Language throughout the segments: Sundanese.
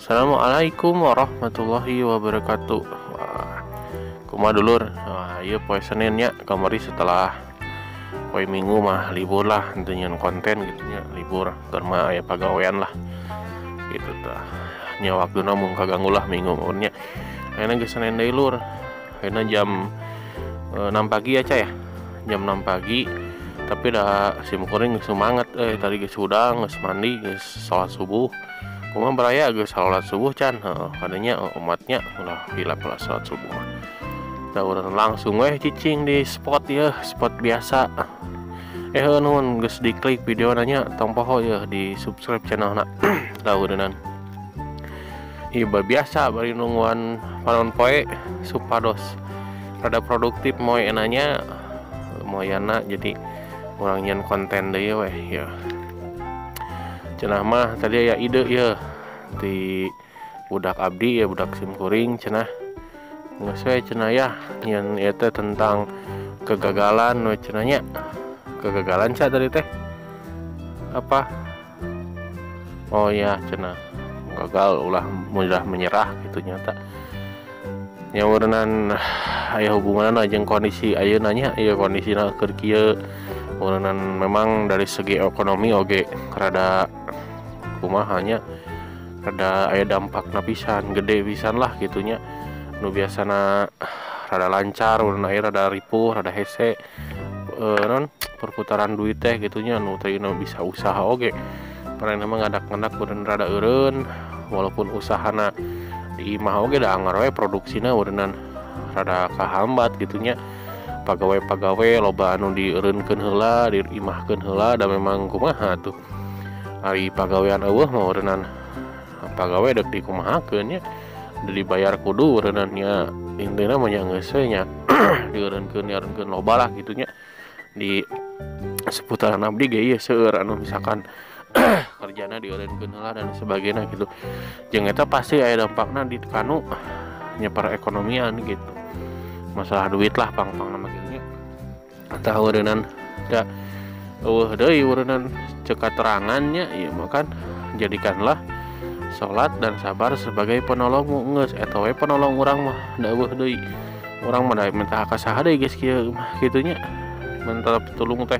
Assalamualaikum warahmatullahi wabarakatuh. Wah, kumaha dulur? Wah, ieu poe Senin nya, kamari setelah poe Minggu mah libur lah, henteu nyieun konten gitu nya, libur keur mah aya pagawean lah. Gitu tah. Nya waktuna mung kaganggu lah Minggu mah nya. Ayeuna geus Senin deui lur. Ayeuna jam 6 pagi ya, Ca ya. Jam 6 pagi. Tapi dah sim kuring geus semangat tadi geus hudang, geus mandi, geus salat subuh. Kumaha baraya geus salat subuh can, heeh, kadanya umatnya ulah hilap lah salat subuh mah. Tah urang langsung weh cicing di spot ya, spot biasa. Nuhun geus diklik video nanya tong poho ya di subscribe channelna. Tah ureunan. Ieu biasa bari nungguan panon poe supados rada produktif moe nanya moyana jadi urang nyeun konten deui weh ya. Cenah mah tadi aya ide ya di budak abdi ya, budak sim kuring cenah geus we cenah ya nyeun ieu teh tentang kegagalan we cenah nya. Kegagalan cenah tadi teh apa? Oh ya cenah gagal ulah mudah menyerah gitu nyata. Nya ureunan aya hubunganna jeung kondisi ayeuna nya, ieu kondisina keur kieu. Ureunan memang dari segi ekonomi oge rada kumaha nya, rada aya dampakna pisan, gede pisan lah gitu nya. Nu biasana rada lancar, ureunan aya rada ripuh, rada hese non perputaran duit teh gitu nya, nu tadina bisa usaha oge. Paraneh mah ngadak-ngadak ureunan rada eureun, walaupun usahana di imah oge da anggar we produksina ureunan rada kahambat gitu nya. Pagawe-pagawe loba anu dieureunkeun heula, diimahkeun heula, da memang kumaha tuh. Ari pagawean eueuh mah ureunan pagawe deuk dikumahakeun nya, dibayar kudu ureunan nya, intina mah nya geus we nya dieureunkeun loba lah gitu nya. Di seputaran abdi ge ieu seueur anu misalkan kerjana dieureunkeun heula dan sebagainya gitu. Jeung eta pasti aya dampakna di kanu nya perekonomian gitu. Masalah duit lah pang-pang nama gitu nya. Tah ureunan da eueuh deui ureunan ceuk katerangannya ieu mah kan jadikanlah salat dan sabar sebagai penolongmu geus eta we penolong urang mah da eueuh deui. Urang mah da minta ka saha deui geus kieu mah kitu nya. Minta tulung teh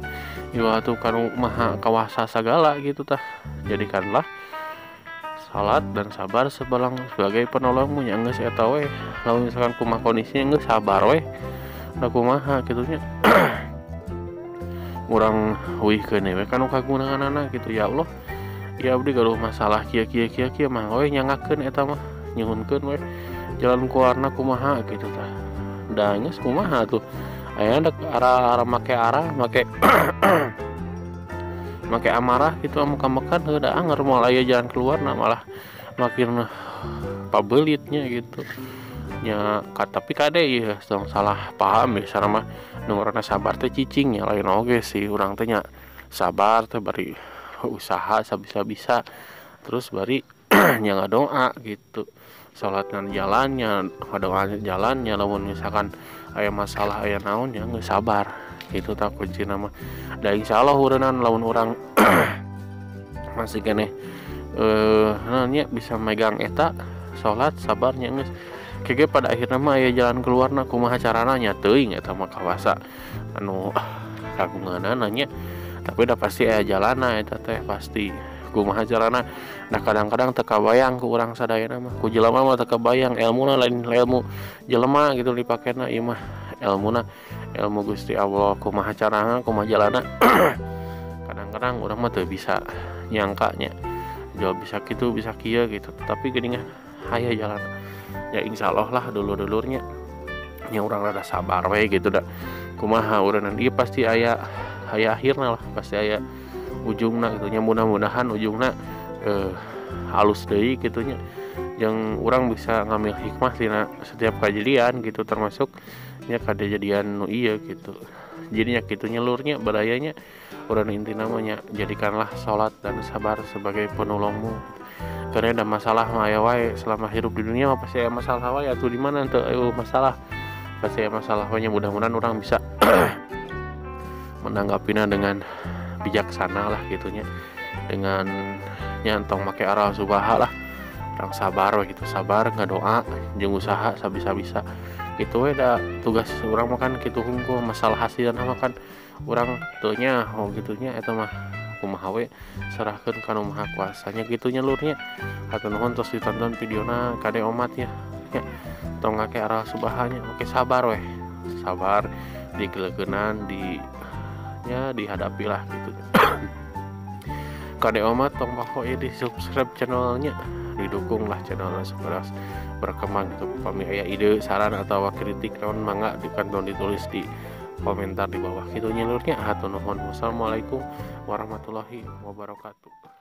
ieu atuh kanu maha kawasa sagala gitu tah. Jadikanlah salat dan sabar sebagai penolongmu nya geus eta we. Lamun misalkan kumaha kondisinya geus sabar we. Da kumaha kitu nya. Urang uihkeun we kanu kagunaanana gitu ya Allah. Ya abdi gaduh masalah kieu kieu kieu kieu mah we nyangakeun eta mah nyuhunkeun we jalan keluarna kumaha gitu tah. Da geus kumaha tuh. Aya arah make arah make make amarah gitu amuka-mukan heuh da anger moal aya jalan keluarna malah makin pabelitnya gitu. Nya tapi kade ieu tong salah paham ya sareng mah nu ngaranna sabar teh cicing nya lain oge sih urang teh nya sabar teh bari usaha sabisa-bisa terus bari nya ngadoa gitu. Salat ngan jalannya, ngadoa jalannya lamun misalkan aya masalah aya naon nya geus sabar gitu tah kuncina mah. Da insyaallah ureunan lamun urang masih keneh naon nya bisa megang eta salat sabar nya geus kege pada akhirna mah aya jalan keluarna kumaha carana nya teuing eta mah kawasa anu kagunganana nya tapi udah pasti aya jalanna eta teh pasti kumaha carana. Nah kadang-kadang teu kabayang ku urang sadayana mah ku jelema mah teu kabayang elmuna lain ilmu jelema gitu dipakena ieu mah elmuna ilmu Gusti Allah kumaha carana kumaha jalana. Kadang-kadang urang mah teu bisa nyangka nya jauh bisa kitu bisa kieu gitu tapi geuningan aya jalan ya insyaallah lah dulur-dulurnya nya urang rada sabar we gitu da kumaha ureunan ieu pasti aya aya akhirna lah pasti aya ujungna gitu nya mudah-mudahan ujungna halus deui gitu nya yang urang bisa ngambil hikmah tina setiap kejadian gitu termasuk nya kejadian nu ieu gitu. Jadinya kitu nya lurnya barayanya urang intina mah nya jadikanlah salat dan sabar sebagai penolongmu. Karena ada masalah mah aya wae selama hidup di dunia mah pasti aya masalah wae atuh di mana teu aya masalah pasti aya masalah wae nya mudah-mudahan urang bisa menanggapinya dengan bijaksana lah gitunya dengan nyantong make arah subaha lah Urang sabar we gitu, sabar ngadoa jeung usaha sabisa-bisa gitu we, da tugas urang mah kan kitu hungkul. Masalah hasilna mah kan urang teu nyaho gitu nya, eta mah kumaha we serahkeun ka nu maha kuasanya gitu nya lur nya. Hatur nuhun tos ditonton videona kade omat ya nya, tong ngake arah subahanya. Oke, sabar weh, sabar dikeleukeunnan di nya dihadapi lah gitu. Kade omat tong poho ya di subscribe channelnya, didukung lah channelnya supaya berkembang gitu. Pami aya ide, saran atau kritik naon mangga di kantong ditulis di komentar di bawah gitu nya lur nya. Hatur nuhun. Wassalamualaikum warahmatullahi wabarakatuh.